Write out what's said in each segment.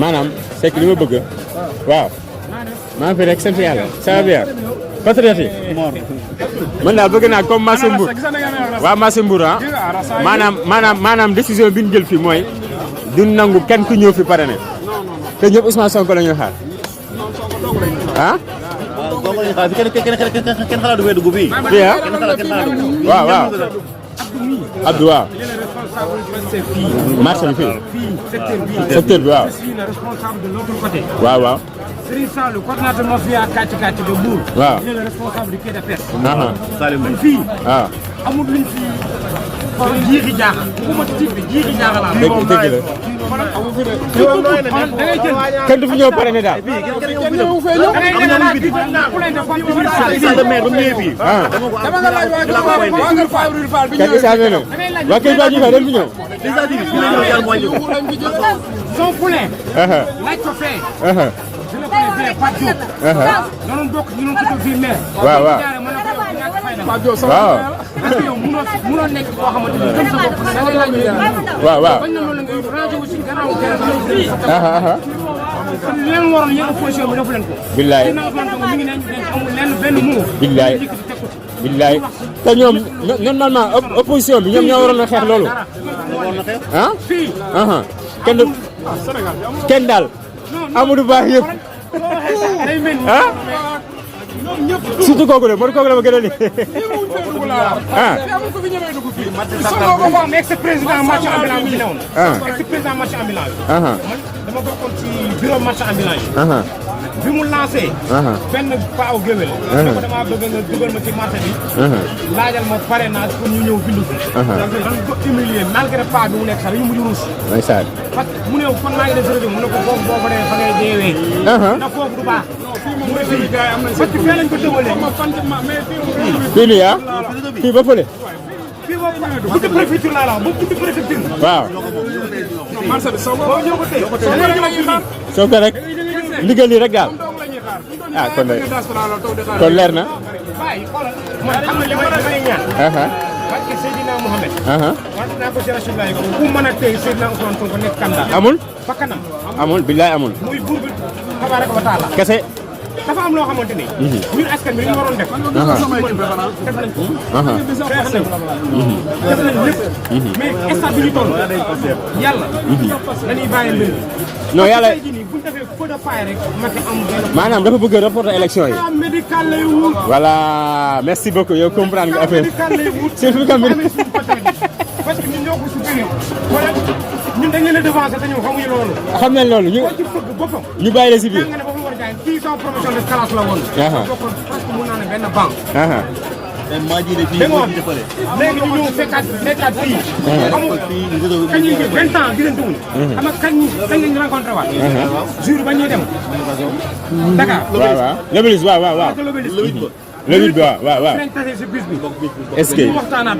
maanaam c'est que li ma bëgg waaw maa ngi fi rek sant yàlla ça va bien patriote yi man daal bëgg naa comme Marché Mbour waaw Marché Mbour ah maanaam décision bi ñu jël fii mooy du nangu kenn ku ñëw fi parrainé te ñëpp Ousmane Sonko la ñuy xaar ah. kenn xalaatu fee dugg fii. fii ah waaw waaw. Abdou waaw. marché bi fii. secteur bi waaw. waaw waaw. Serigne Sall, le coordinateur mafia kàcc kàcc de Mbour. waaw il est le responsable du quai de pêche. Salim fii. waaw. amul luñ fi. jiixi jaaxal. bu ma tiit bi jiixi jaaxal laa. dëgg la. kenn du fi ñëw parrainé daal. waa kay baa ñu fa dañ fi ñëw. son poulain. laaj ko fee. je le connais bien patriote. noonu bokk ñu doon tudd fii maire. waaw waaw. waaw. parce que yow munoo nekk koo xamante ni gëm sa bopp da ngay laaj ñu waaw waaw. bañ na loolu nga rangé wu si gannaaw leen waroon yéen opposition bi defu leen ko. billaay mi ngi ne amul lenn benn mot. billaay billaay te ñoom normalement opposition bi ñoom ñoo waroon a xeex loolu. ah. kenn daal Amadou Ba yëpp ah. surtout kooku de man kooku la ma gën a lii. ah. Sonko ex-président marché ambulant bi newoon. ex-président marché ambulant bi. man dama bokkoon ci bureau marché ambulant yi. bi mu lancé. benn paaw géwél. ne ko damaa bëgg nga dugal ma ci marché bi. laajal ma parrainage pour ñu ñëw bindu ko. donc dañ ko humilier malgré pas bi mu nekk sax dañu mujj ruus. ndeysaan. parce que mu ne kon maa ngi def rajo mu ne ko foofu boo ko defee fa ngay deewee. ndax foofu du baax. mu ne fii parce que fee lañ ko tëbalee. fii nii ah fii ba fële. fii boobu buntu préfecture laa la wax ba buntu préfecture. waaw. marché bi Sonko ñoo ko téye. Sonko rek ndigal li rek daal. ah kon leer na. waaye xoolal man am na li may ñaan. parce que Seydina Mohamed. wax naa ko si Rasulullah ku mën a tey Seydina Ousmane Sonko nekk candidat. amul. bakkanam. amul billaay amul. muy buur bi tabaaraka wa taala. kese. dafa am loo xamante ni. ñun askan bi li ñu waroon def. def nañ ko. xeex nañ lépp. mais instant bi ñu toll. yàlla. dañuy bàyyi mbir mi. non yàlla tey jii nii bu ñu defee feu de paille rek Macky am benn. maanaam dafa bëgg a reporter élection yi. médical lay wut. voilà merci beaucoup yow comprendre nga affaire médical lay wut. surtout que parce que ñun ñoo ko supérieur. wala ñun dañ leen a devancer te ñun xamuñu loolu. xam nañ loolu ñu. ci fëgg boppam. ñu bàyyi la si biir. nga ne ba mu war a jaay kii sama promotion de classe la woon. bokkoon presque mun naa ne benn banque. dégg nga léegi ñu ñëw fekkaat fii. amul kañ ñu ngi 20 ans gisante wuñ. xam nga kañ lañ rencontré waat. jour ba ñuy dem. Dakar. waaw waaw Lébélis waaw waaw waaw. Lébélis bi waaw waaw waaw. si bis bi. est-ce que ñu waxtaanaat.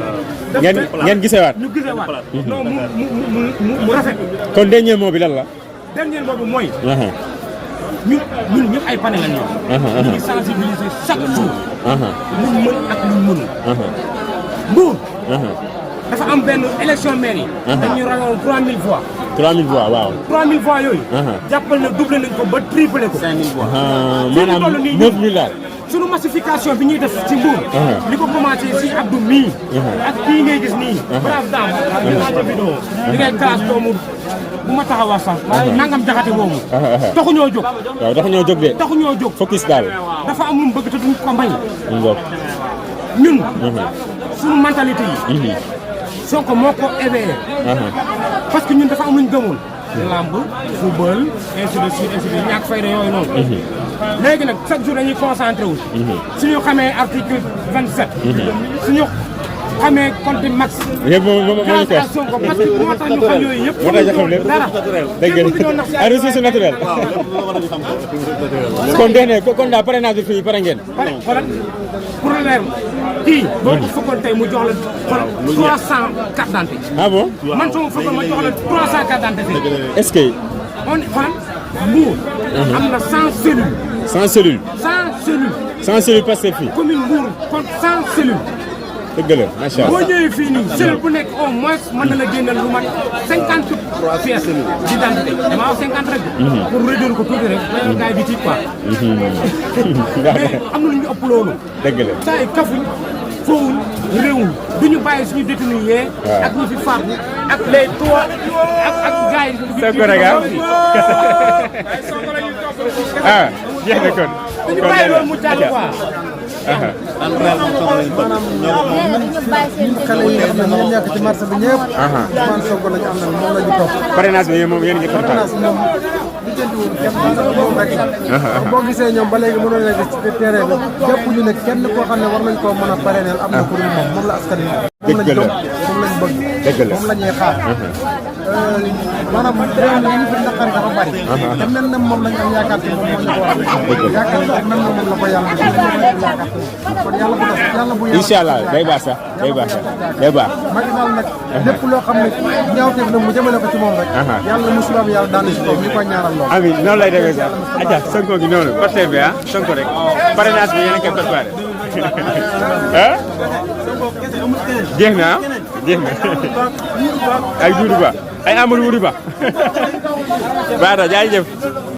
ngeen gisewaat. ñu gisewaat. non mu rafet. kon dernier mot bi lan la. dernier mot bi mooy. ñun ñëpp ay panel lañ yor. ñu ngi sensibiliser chaque jour. luñ mën ak luñ mënul. Mbour. dafa am benn élection maire yi. dañuy rayoon 3000 voix. 3000 voix waaw. 3000 voix yooyu. jàppal na doublé nañ ko ba triplé ko. 5000 voix. maanaam 9000 daal. sunu massification bi ñuy def ci Mbour. li ko commencé si Abdou mii. ak kii ngay gis nii. brave dame. di laajte vidéo. di ngay classe doomu bu ma taxaw wax sax. nangam jaxate boobu. taxuñoo jóg. waaw taxuñoo jóg de. taxuñoo jóg. focus daal. dafa am lu mu bëgg te duñ ko mbañ. ñun. sunu mentalité yi. Sonko moo ko éveillé. parce que ñun dafa am lu ñu gëmoon. lamb football ainsi de suite ainsi de ñàkk fayda yooyu noonu. léegi nag chaque jour dañuy concentré wu. suñu xamee article 27. suñu xamee compte max. yëpp moom grâce à Sonko parce que moo tax ñu xam yooyu yëpp. moo tax ñu xam lépp dara. dëgg la ay ressources naturelles. kon kon daal parrainage bi fii pare ngeen. xoolal pour leer kii. boo ko fekkoon tey mu jox la xoolal 300 carte d'identité. ah bon. man soo fekkoon ma jox la 300 carte d'identité. est-ce que. on xoolal Mbour. am na 100 cellules. 100 cellules. 100 cellules. 100 cellules Pastef fii. commune Mbour kon 100 cellules. dëgg la macha allah. boo ñëwee fii nii seul bu nekk au moins mën na la génneel lu mat 50 pièces d'identité damaa wax 50 rek. pour réduire ko tuuti rek ba gars yi di tiit quoi. mais am na lu ñu ëpp loolu. dëgg la saa yi kafuñ foowuñ réewuñ du ñu bàyyi suñu détenu yee. ak ñi fi faatu ak les trois ak gars yi. Sonko rek ah jeex na kon. ñu bàyyi loolu mu jàll quoi. maanaam ñun xale yi nga xam ne ñoo nekk ci marché bi ñëpp. Ousmane Sonko la ñu àndal moom la ñu topp. parrainage bi moom yéen a ngi préparé. parrainage moom li jëndiwul kenn daanaka moom rek la. ndax boo gisee ñoom ba léegi mënoon nañu gis ci terrain bi jàpp ñu ne kenn koo xam ne war nañ koo mën a parrainel am na pour moom la askan wi. moom lañ gëm moom lañ bëgg. dëgg la moom la ñuy xaar. maanaam réew mi ñu fi naqari dafa bari. te mel na moom lañ am yaakaar ci moom moo ñu ko wax. yaakaar naa mel na moom la ko yàlla def yaakaar kon yàlla bu des yàlla bu yàlla. incha allah day baax sax day baax sax day baax. Macky Sall nag lépp loo xam ne ñaawteef na mu jëmale ko ci moom rek. yàlla musiba bi yàlla daanu si kaw ñu koy ñaanal lool. amiin noonu lay demee sax. atia Sonko gi noonu porteur bi Sonko rek parrainage bi yéen a ngi koy préparé ah. jeex na ah jeex na ay Doudou Ba ay Amadou Doudou Ba baax na jaajëf.